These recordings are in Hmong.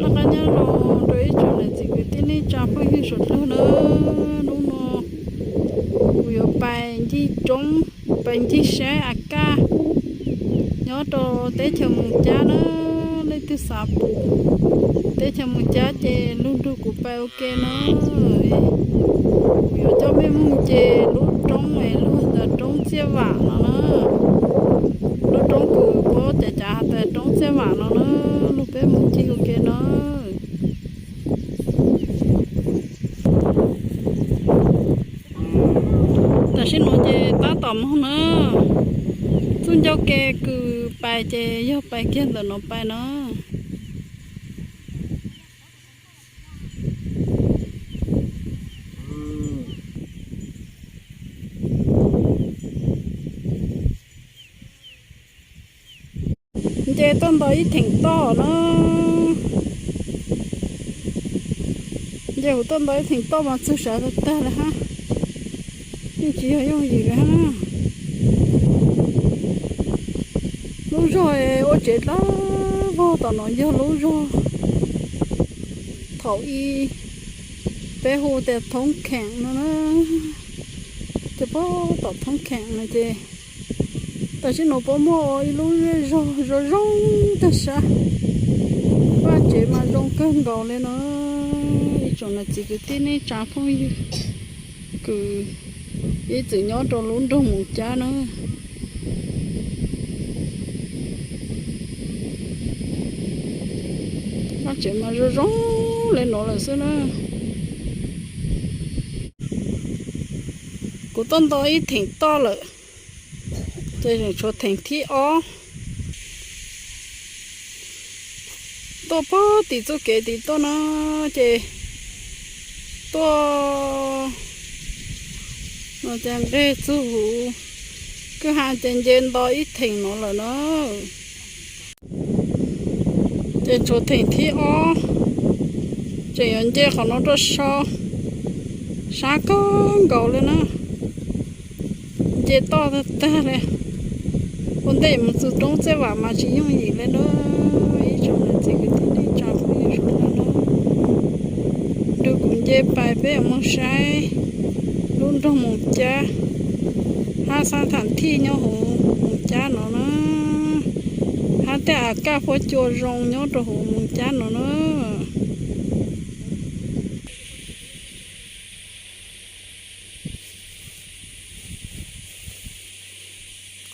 Noj qab nyob zoo rau ib tsoom niam txiv kwv tij neej tsa phooj ywg suav dlawg na. Hnub no kuv yuav pais ncig roob, pais ncig saib a kaj nyob rau teb chaws Moos Cab na. Leej twg xav pum teb chaws Moos Cab ces lug nrog kuv pais ua ke na. Kuv yuav coj peb mus ncig lub roob es luag hu tas roob Txiaj Vam no na. Lub roob kws puab cav cav has tas roob Txiaj Vam no na, lug peb mus ncig ua ke na. Tam sim no ces tab tom moog na, txuj ncauj ke kws pais ces yog pais kiag ntawm no pais na. Nce tuaj nto ib theem toj na. Nce huv tuaj nto ib theem toj mas txug sab tag tag li hab. Yeej tsis yog yooj yim li hab na. Lub zog ua tsev dlawb vog tom no yog lub zog thaum ub peb hu tias Thoob Kheem no na. Ces puag tom Thoob Kheem no ces tam sim no puab muaj ib lub zej zog zoo zoo tag sab. Vaj tsev mas zoo kawg nkaus li no. Ib tsoom niam txiv kwv tij neej tsa phooj ywg kws ib txwm nyob rau lub nroog Moos Cab na. Vaj tsev mas zoo zoo li no lawm xwb na. Kuv tuaj nto ib theem toj lawm, ces tseem tshuav theem thib ob. Tuaj puag tim txuj kev tim tuaj no, ces tuaj no ces nqeg txug huv kwj ha ces nce nto ib theem no lawm na. Ces tshuav theem thib ob, tseem yuav nce qhov no rau sau, sab kawg nkaus li na. Nce toj tag tag li. Ua ntej mus txug roob Txej Vam mas tsis yooj yim li na. Ib tsoom niam txiv kwv tij neej tsa phooj ywg sawv daws na, nrog kuv nce pais peb yuav mus saib lub nroog Moos Cab hab xab tham thij nyob huv Moos Cab no na, hab tej a kaj huab cua zoo nyob rau huv Moos Cab no na.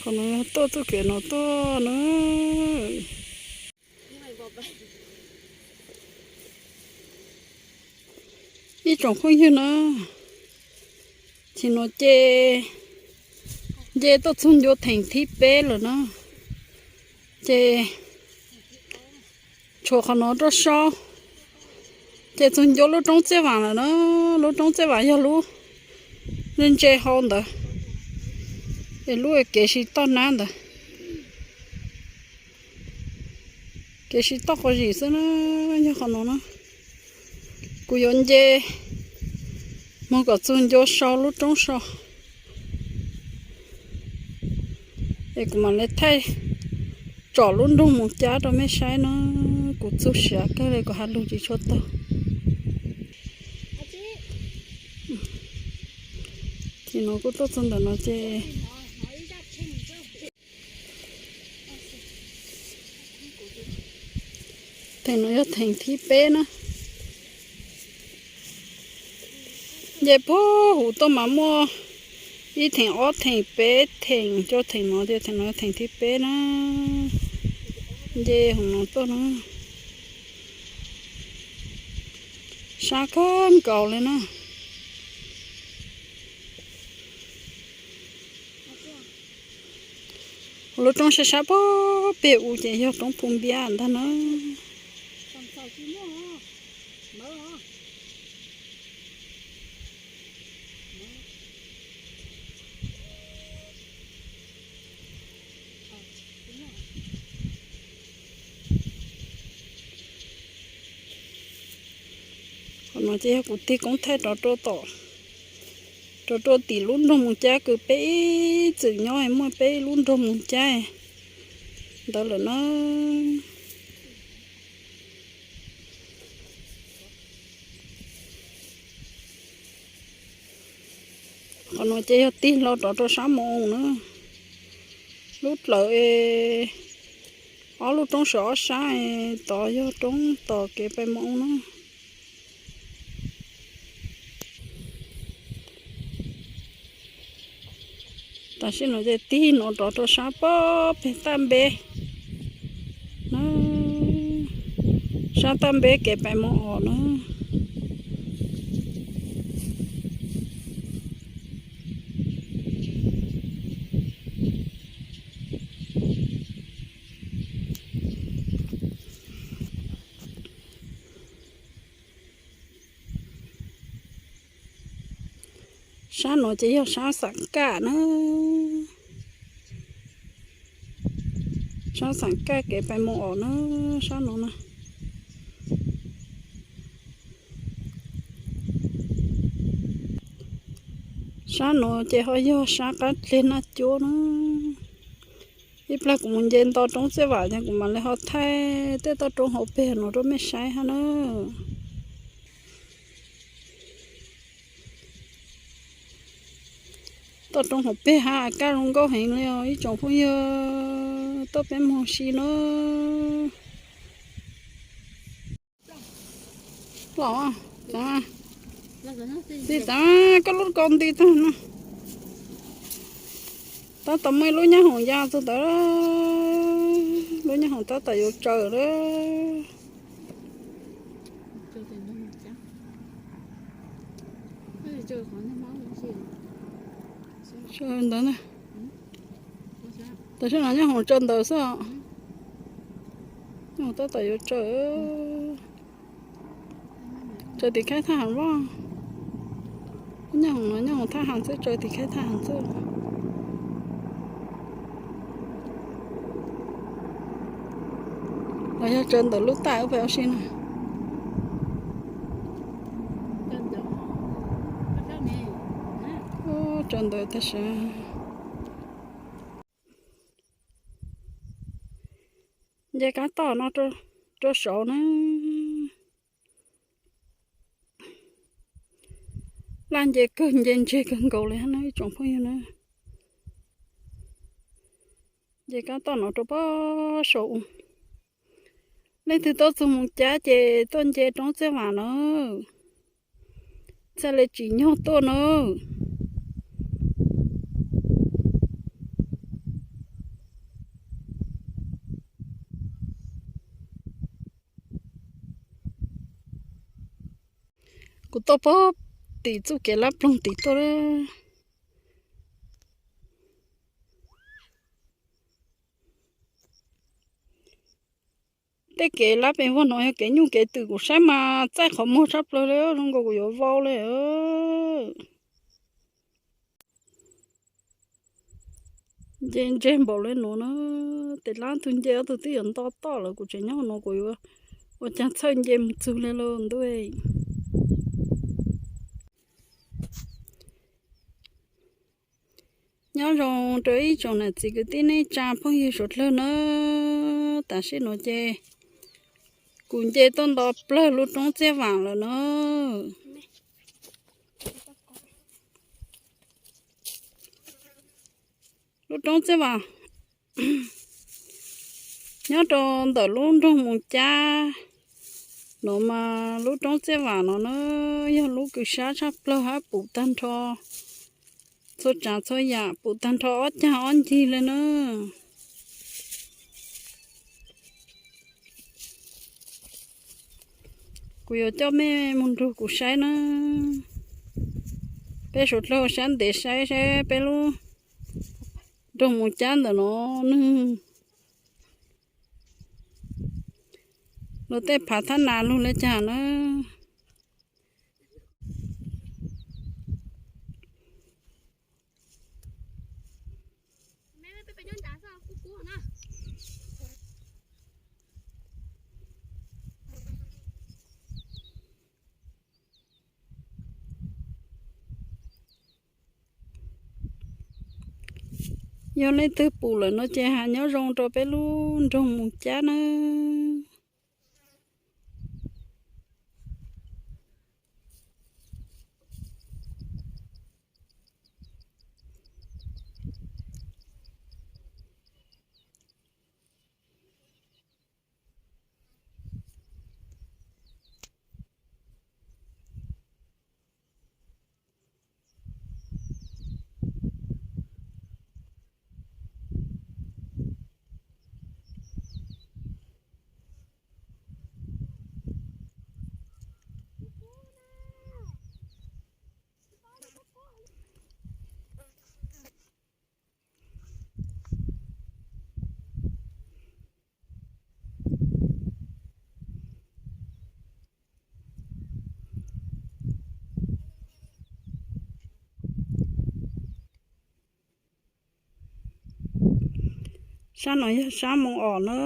Qhov no yog tuaj txuj kev no tuaj na. Ib tsoom phooj ywg na, ces no ces nce tuaj txug ncua theem thib peb lawm na, ces tshuav qhov no rau sau, ces txug ncua lub roob Txej Vam lawm na. Lub roob Txej Vam yog lub ntse ntse hau ntawd, es lub kev sib toj nab ntawd, kev sib toj quas zim xwb na, yog qhov no na. Kuv yuav nce moog kom txug ncua sau lub roob sau, es kuv mam li thaij tsom lub nroog Moos Cab rau mej saib na. Kuv txuj siav kawg li kuv has lug tsis tshua taug. Ces no kuj tuaj txug ntawm no ces theem no yog theem thib peb na. Nce puag huv tuaj mas muaj ib theem ob theem peb theem rau theem no tias theem no yog theem thib peb na. Nce huv no tuaj na, sab kawg nkaus li na. Lub roob sab sab puag pem u ces yog roob Phu Npiab ntag na. Qhov no ces yog kuv tig koob thaij rov rau tom, rov rau tim lub nroog Moos Cab kws peb ib txwm nyob muaj peb lub nroog Moos Cab ntawd lawm na. Qhov no ces yog tig hlo rov rau sab Moo Oo na. Lub dlawm es ob lub roob saum ob sab es tod yog roob tom kev pais Moo Oo na. Tam sim no ces tig no rov rau sab pob peg Taj Npeb na, sab Taj Npeb kev pais Moo Om na. Sab no ces yog sab Xam Kaj na. Sab Xam Kaj kev pais Moo Om na, sab no na. Sab no ces ho yog sab qab dleg Naj Cuab na. Ib plag kuv mus nce nto roob Txhiaj Vam ces kuv mam li ho thaij tej toj roob hauv peg no rau mej saib hab na. Toj roob hauv peg hab kaj zoo nkauj heev li os ib tsoom phooj ywg, tuaj peb moog si na. Los, txiv, txiv, koj lub kaus nti tag no. Tab tom muaj ib lub nyob hoom ya txug ntawd, lub nyob hoom tab tom yuav tsaws lawm. Tsaws ntawd na. Tam sim no nyob hoom tsaws ntawd xwb os. Nyob hoom tab tom yuav tsaws. Tsaws tim khaib thaj has loj. Nyob hoom no nyob hoom thaj has xwb, tsaws tim khaib thaj has xwb. Los yog tsaws ntawm lub taj wb peb ua si na. Tsaws ntawd tag sab. Nce kab toj no rau saud na. Laj nce kawg, nce ntseg kawg nkaus li hab na ib tsoom phooj ywg na. Nce kab toj no rau pem saud. Leej twg tuaj txug Moos Cab ces tuaj nce roob Txhiaj Vam na. Txhaj le tsim nyog tuaj na. Kuv tuaj pem tim txuj kev lab ploog tim tuaj. Tej kev lab pes vog no yog kev nyuj kev twm, kuv saib mas txaij qhov muag tshaj plaws li, zoo nkaus kuv yuav vau li. Nce ntseg npaum li no na, tes lab tug nce ob tug twb yuav nto toj lawm, kuv tseem nyob no kuv yuav ua caag txhawj nce mus txug li lauj ntuj. Nyob zoo rau ib tsoom nam txiv kwv tij neej tsa phooj ywg suav dlawg na. Tam sim no ces kuv nce tuaj nto plawg lub roob Txhiaj Vam lawm na. Lub roob Txhiaj Vam nyob rau ntawm lub nroog Moos Cab no mas lub roob Txhiaj Vam no na yog lub kws sab tshaj plaws hab pum tag nrho txhua tsav txhua yam, pum tag nrho ob cag ob ncig li na. Kuv yuav coj mej mus nrug kuv saib na. Peb suav dlawg sab ntev saib saib peb lub nroog Moos Cab ntawm no nwg luag tej phav thab nas lug le caag na. Yog leej twg pum lawm no ces has nyob zoo rau peb lub nroog Moos Cab nawb. Sab no yog sab Moo Om na.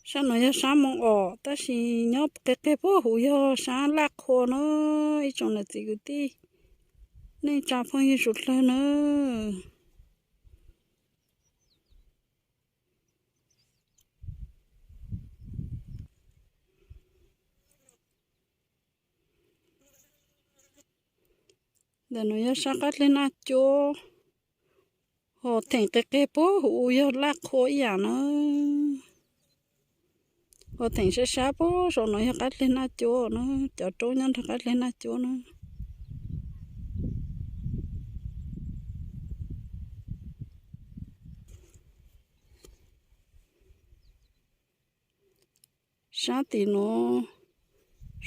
Sab no yog sab Moo Om, tab sis nyob qig qig puag huv yog sab Laj Qhua na, ib tsoom niam txiv kwv tij, neej tsa phooj ywg suav dlawg na. Ntawm no yog sab qab dleg Naj Cuab, ho theem qig qig puag huv yog Laj Qhua ib yam na. Ho theem sab sab puag saum no yog qab dleg Naj Cuab na, cov roob nyob nrog qab dleg Naj Cuab na. Sab tim no,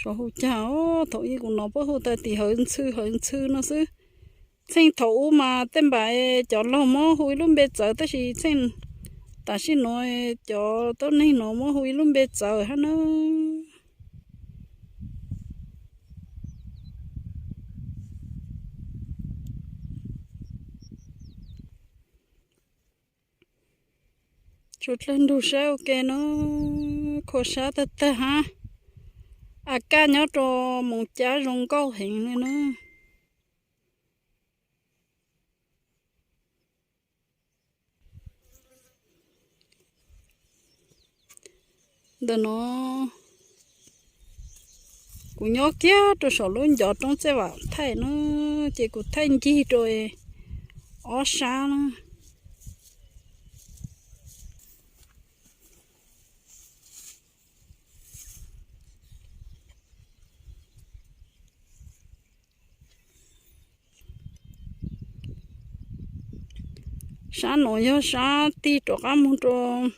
sov hu cag os, thaum ub kuv hnov puab hu tas tim Hawv Ntxhw, Hawv Ntxhw no xwb. Txheej thaum ub mas tej npam cov laug muab hu ib lub npe txawv, tab sis txheej tam sim no cov tuab neeg no muab hu ib lub npe txawv hab na. Tsuas dlawg ntug saib ua ke na, khuam sab tag tag hab. A kaj nyob rau Moos Cab zoo nkauj heev li na. Ntawm no kuv nyob kiag rau saum lub ncov roob Txej Vam Thaij na, ces kuv thaij ncig rau ob sab na. Sab no yog sab tig rov qab moog rau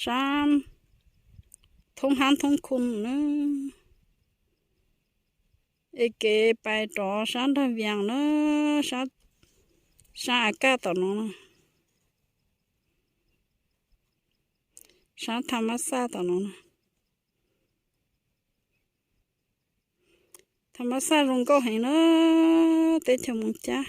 sab thoob hab thoob khu na. Es kev pais rov sab nrag Vias na, sab A Kaj tom no, sab Tha Mab Xaj tom no. Tha Mab Xaj zoo nkauj heev na, teb chaws Moos Cab.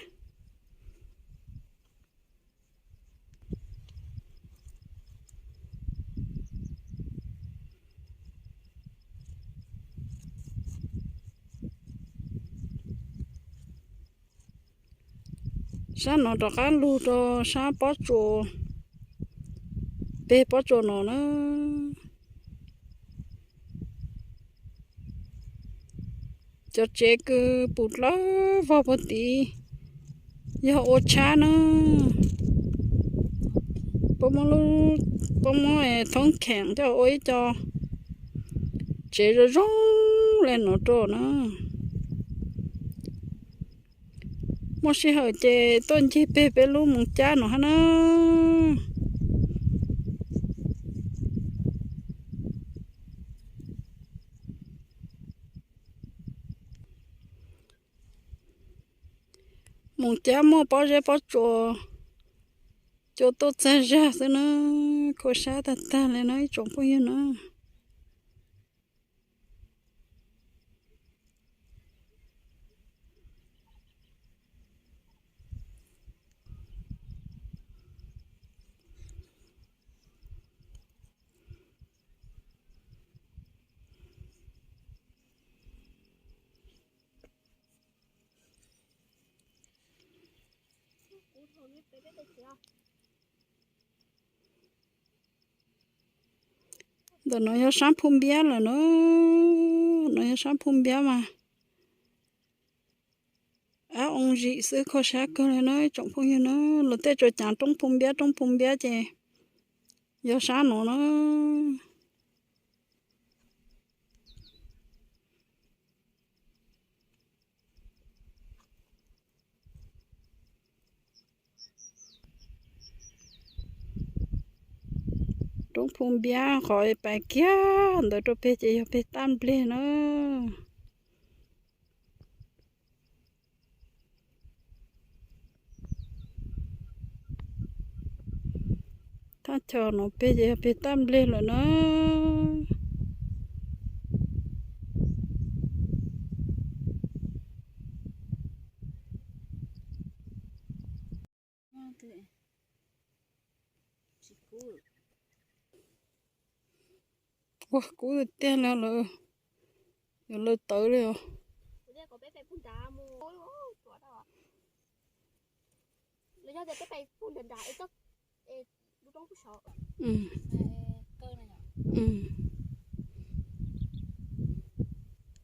Sab no rov qab lug rau sab pob tsuas, peg pob tsuas no na. Cov tsev kws pum dlawb vog puag tid yog ua tshab na. Puab muab thoob kheem coj ua ib co tsev zoo zoo le nuav rau na. Muaj sij hawm ces tuaj ncig peg peb lub Moos Cab no hab na. Moos Cab muaj pob zeb pob tsuas cua tuaj txag zag xwb na, khuam sab tag tag le na ib tsoom phooj ywg na. Ntawm no yog sab Phu Npiab lawm na, no yog sab Phu Npiab mas ab oo zim xwb, kho sab kawg li na tsoom phooj ywg na. Luag tej tsuas cav roob Phu Npiab, roob Phu Npiab ces yog sab no na. Roob Phu Npiab qhov pais kiag ntawd rau peg ces yog peg Taj Npleg na. Thaj chaw no peg ces yog peg Taj Npleg lawm na. Ua kub tiag tiag li lawm, yuav law tawv li os.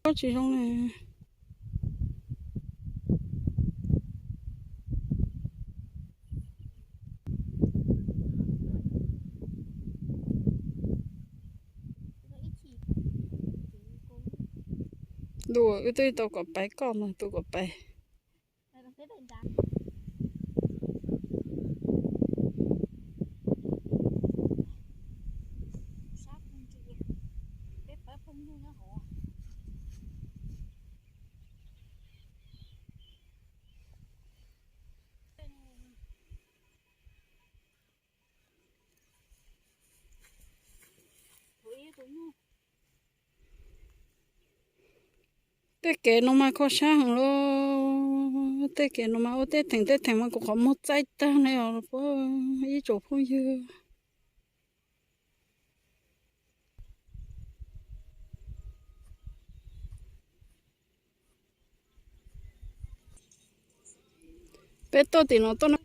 Koj tsis zoo li. Ntuj, wb twb tau kom pais koj ntag, tus kom pais. Tej kev no mas kho sab heev lauj. Tej kev no mas ua tej theem tej theem mas kuv qhov muag txaij tag li os puab ib tsoom phooj ywg. Peb tuaj tim no tuaj no.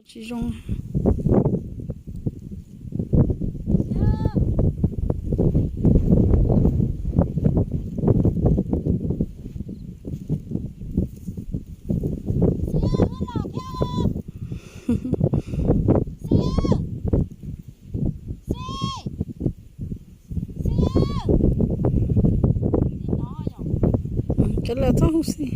Tsis zoo. Cov lawv txhob hu xis.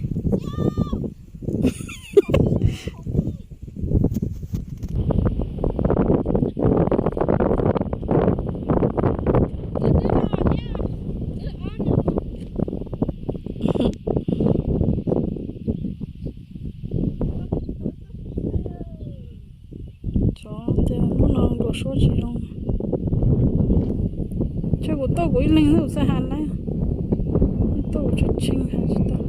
Tsov tias hnub no nkaus suab tsis zoo. Tsam kuv tuaj kuv ib leeg xwb xav has lawm, tuaj kuv tshee tshee has tsis tau.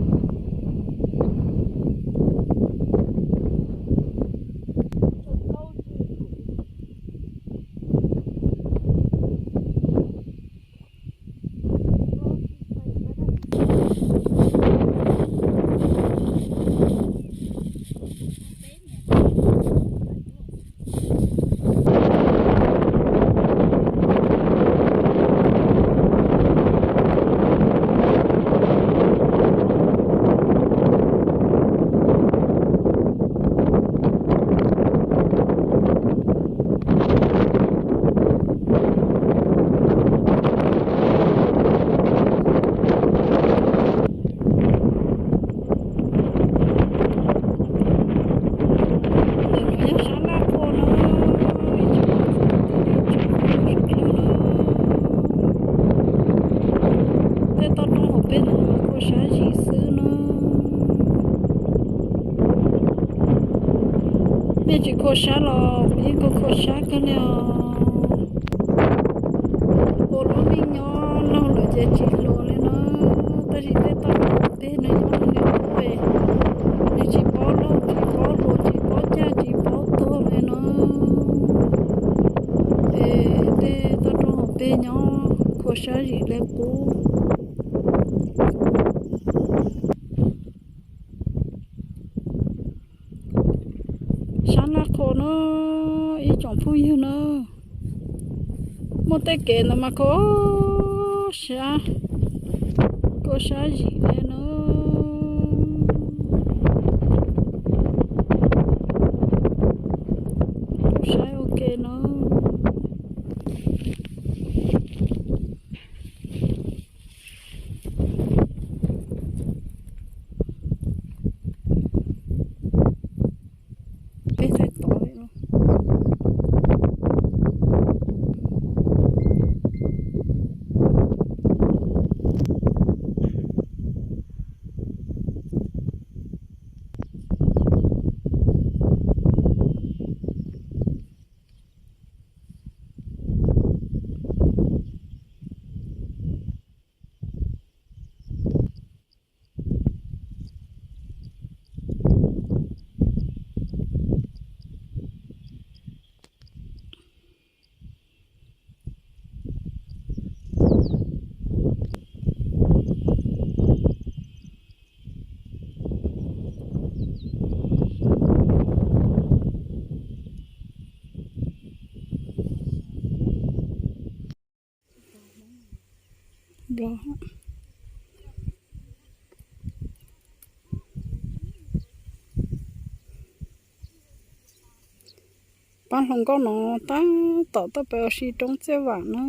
Ntawm no yog sab laj kua no, ib tsoom phooj ywg sawv daws, tej toj roob hauv peb ntawm no mas kua sab zis xwb no. Nej tsis kua sab los kuv yeej kua kua sab kawg li os. Qub. Sab laj qhua no, ib tsoom phooj ywg na, muaj tej kev ntawd mas kho sab, kho sab zim li no, kho sab ua ke no. Peb thaij tod li no. Pab hluas nkauj no tab tom tuaj pem ua si roob Txiaj Vam na.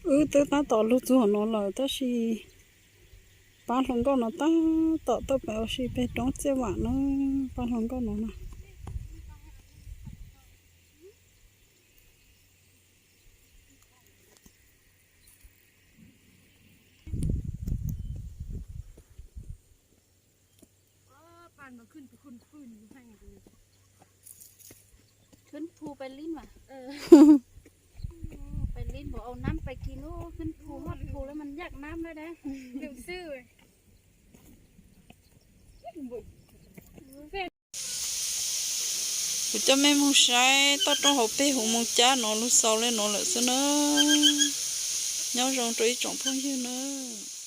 Wb twb tab tom lug txug no lawm tab sis pab hluas nkauj no tab tom tuaj pem ua si pem roob Txiaj Vam na, pab hluas nkauj no na. Khwb phu pais lib mas, pais lib npaum au nab pais kis lub khwb phu hot phu lawm mas yaj nab lawm dab. Kuv coj mej moog saib toj roob hauv peg huv moog cab no lug xaus le no lawm xwb na. Nyob zoo rau ib tsoom phooj ywg nawb.